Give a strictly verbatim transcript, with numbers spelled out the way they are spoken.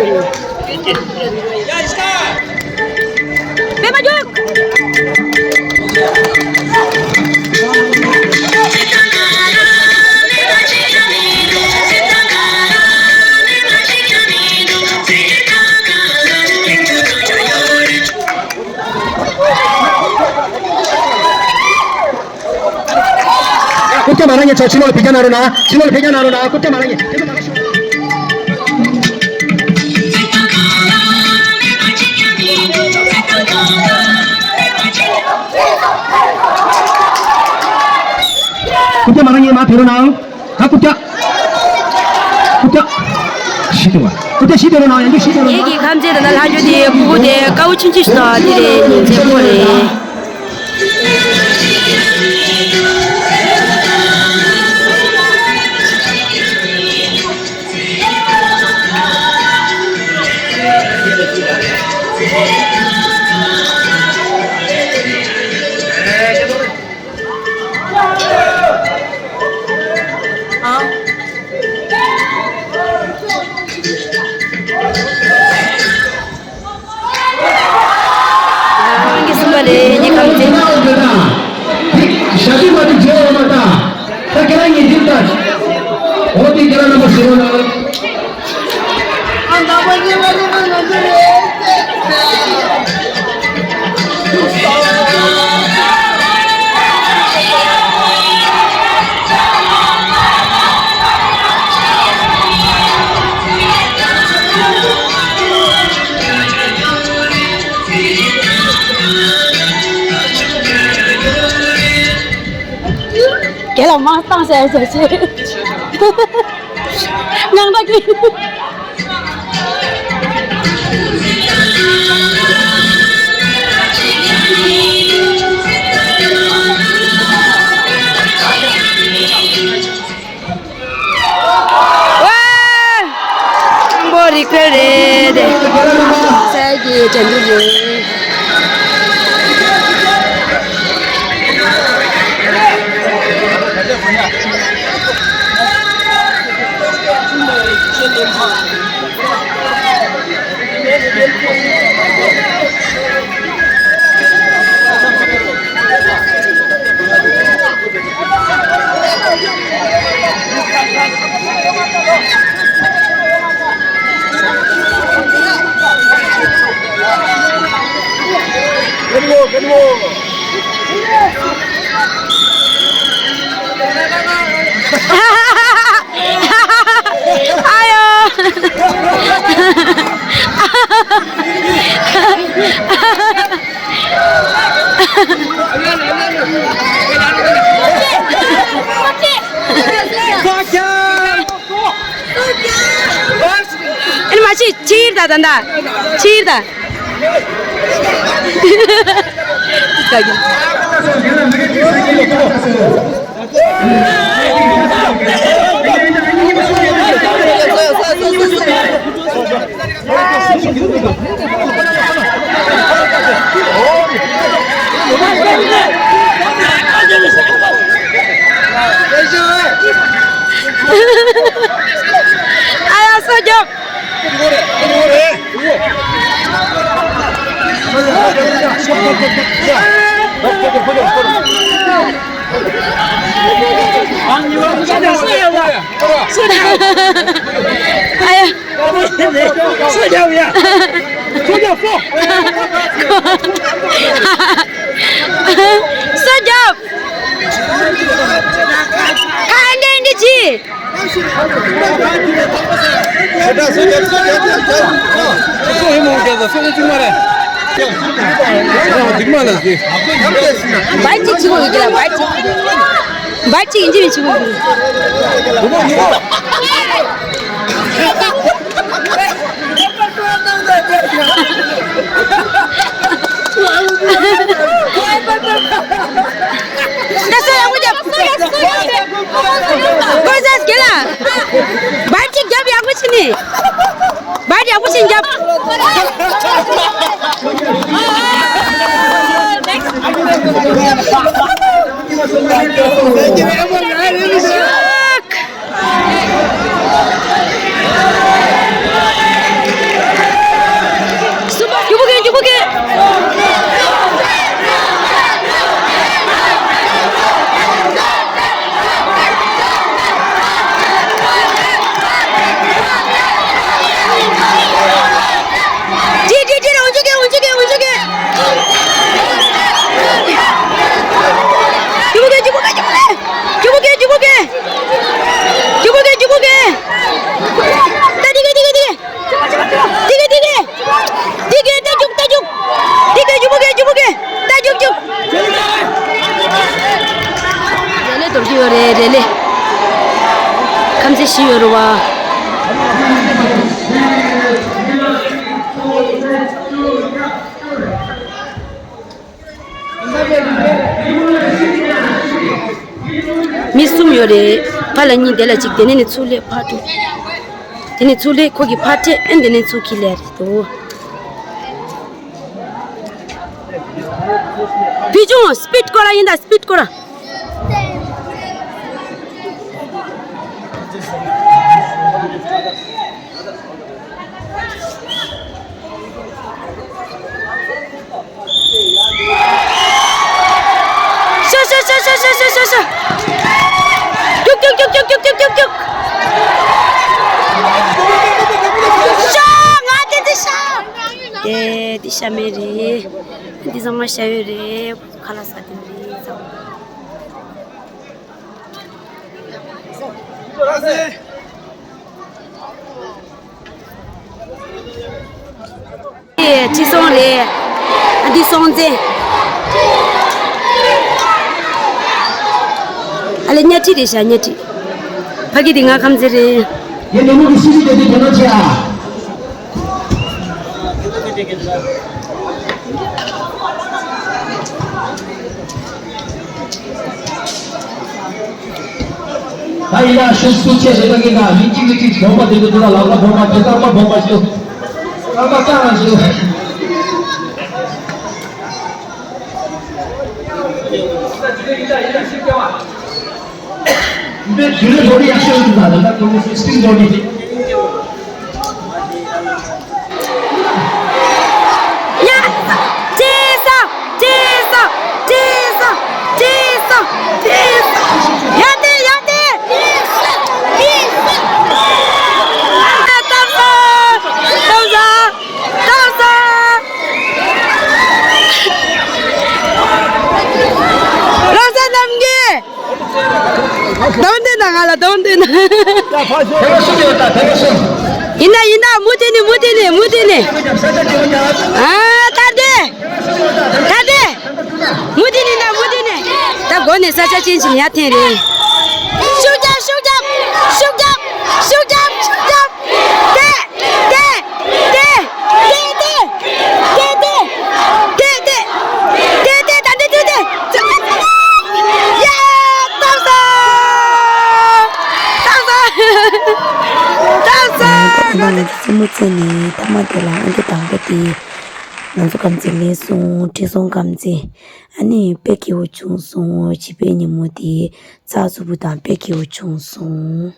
པད་མ་རྒྱུག་རྐུབ་བཀྱག་མ་རང་ཉིད་ཚོ་ཕྱི་ལོགས་ལ་ཕེབས་རྒྱུ་གནང་རོགས་གནང་། ཕྱི་ལོགས་ལ་ཕེབས་རྒྱུ་གནང་རོགས་གནང་། རྐུབ་བཀྱག་མ་རང་ཉིད། རྐུབ་བཀྱག་མ་རང་ཉིད་མར་ཕེབས་རོགས་གནང་། ད་རྐུབ་བཀྱག་རྐུབ་བཀྱག་ཞི་སྟེ་བ། རྐུབ་བཀྱག་ཞི་སྟེ་རོགས་གནང་། ཡང་བསྐྱར་ཞི་སྟེ་རོགས་གནང་། ངེད་ཀྱི་ཁམས་ཚན་དང་ལྷག་རྒྱུ་དེ་སྤུ་གུ་དེ་དཀར་པོ་ཆུང་ཆུང་ཞིག་དང་དེ་རེད། ཉིན་མཚན་པོ་རེད། ཨང་། ཨང་། གི་གསུམ་པ་རེད། ངའི་ཁམས་ཚན། ཞྭ་ཅོ་མ་ཅོ་བརྗེ་བ་མ་ད། ད་ཁྱེད་རང་གཉིས་འདིར་ལྟ། འོ་དེ་ཁྱེད་རང་རྣམ་པ་ཟེར་བ་ན། རྒན་ལགས་མ་བཏང་ཟེར་ཟེར་ཟེར། དངངས་སྐྲག་གིས། ཝེ། སྤྲང་པོ་རི་ཁྲོད་རེད་དེ། སའི་གི་འགྲན་བསྡུར་རེད། ཨ་ཡོ། ཨེ་མ་ཕྱི་ཕྱིར་ད་ད་ད་ཕྱིར་ད། ཨ་ཡ་སོ་རྒྱབ། ཨ་ཡ། སོ་རྒྱབ་ཡ། སོ་རྒྱབ་སོ། སོ་རྒྱབ། ཁ་འདྲེན་འདི་ཅི། སོ་རྒྱབ་སོ་རྒྱབ་སོ་རྒྱབ། སོ་ཧེ་མོ་རྒྱབ་སོ་ཧེ་ཅི་མ་རེད། བར་གཅིག་བྱེད་དགོས་ཀྱི་ལ། བར་གཅིག་བར་གཅིག་ཡིན་གཅིག་མིན་གཅིག་དགོས་ཀྱི། ད་སོ་ཡག་པོ་རྒྱབ། ཀོ་ཟས་དགེ་ལ། བར་གཅིག་རྒྱབ། ཡག་པོ་བྱས་ནས། བར་ཡག་པོ་བྱས་རྒྱབ། དེ་ཞིག་ཡོད་རེད་བ། མི་གསུམ་ཡོད་རེད། ཕར་ལ་གཉིས། དེ་ལ་གཅིག་དེ་ནས་ནི་ཚུར་སླེབས་ཕར་འགྲོ། དེ་ནས་ཚུར་སླེབས། ཁོ་གིས་ཕར་སྤྲད། ཨེ་འདི་ནས་ཚུར་ཁྱེར་སླེབས་རེད་དོ། བུ་ཆུང་། སི་པིཌ་སྐོར་ར་ཡིན་ད། སི་པིཌ་སྐོར་ར། ཤོག་ཤོག་ཤོག་ཤོག་ཤོག་ཤོག་ཤོག་ཤོག། རྒྱུག་རྒྱུག་རྒྱུག་རྒྱུག་རྒྱུག་རྒྱུག། ཤོག་ང་དེ་དེ་ཤོག། དེ་དེ་ཤ་མེད་རེད། འདི་ཚང་མ་ཤ་ཡོད་རེད། ཁ་ལག་ཟ་དེ་རེད་ཚང་མ། ཁྲི་སྲོང་རེད། འདི་སྲོང་བཙན། ཨ་ལེ་གཉའ་ཁྲི་རེད་ཤག་གཉའ་ཁྲི། ཕ་གི་དེ་ང་ཁམས་ཚན་རེད། ཡེ་ནེ་མོ་གི་སི་ལི་དེ་དེ་དེ་ན་ཆེ་ཨ། ད་ཡིན་ན་ཤུགས་སུ་ཆེ་ཞེ་དྲག་གི་ན་མི་གཅིག་གི་གཅིག་སྦོམ་པ་དེ་ཚོ་དེ་ལ་ལག་པ་སྦོམ་པ་དེ་རྐང་པ་སྦོམ་པ་ཞུ། རྐང་པ་རྐང་ལ་ཞུ། འདི་ཇུ་ལེ་བོ་ཌི་ཡག་ཤོས་འདུག་ད་ལ་ད་ཁོ་ནི་སིག་སི་ཊིན་བོ་ཌི། ཡ། ཅེ་སོ། ཅེ་སོ། ཅེ་སོ། ཅེ་སོ། ཅེ་སོ། ཡ་དེ་ཡ་དེ། ཏོག་ཙམ། ཏོག་ཙམ། ཏོག་ཙམ། རོ་ས་རྣམ་རྒྱལ། དོན་དེ་ན་ང་ལ་དོན་དེ་ན། ཡིན་ན་ཡིན་ན་མུ་མཐུད་ནས་མུ་མཐུད་ནས་མུ་མཐུད་ནས། ཨ་ད་དེ། ད་དེ། མུ་མཐུད་ནས་ན་མུ་མཐུད་ནས། ད་སྒོ་ནས་ས་ཆ་ཅན་ཞིག་ཡར་འཐེན་རེད། ཤུགས་རྒྱབ། ཤུགས་རྒྱབ། ཤུགས་རྒྱབ། ཤུགས་རྒྱབ། ཤུགས་རྒྱབ། དེ། དེ། དེ། དེ། ད་འདི་དེ་དེ། ཡ། ཏོག་ཙམ། ཏོག་ཙམ། ཏོག་ཙམ། ད་ང་ཚོ་རྩེད་མོ་རྩེས་ནས་མཐའ་མ་དེ་ལ་ཨང་ཀི་དང་པོ་དེ་ང་ཚོ་ཁམས་ཚན་ལེན་སོང་། ཁྲི་སྲོང་ཁམས་ཚན། ཨ་ནི་དཔེ་སྐྱིད་པོ་བྱུང་སོང་། བྱིས་པའི་ཉིན་མོ་དེ་རྩ་རྫིག་པོ་དང་དཔེ་སྐྱིད་པོ་བྱུང་སོང་།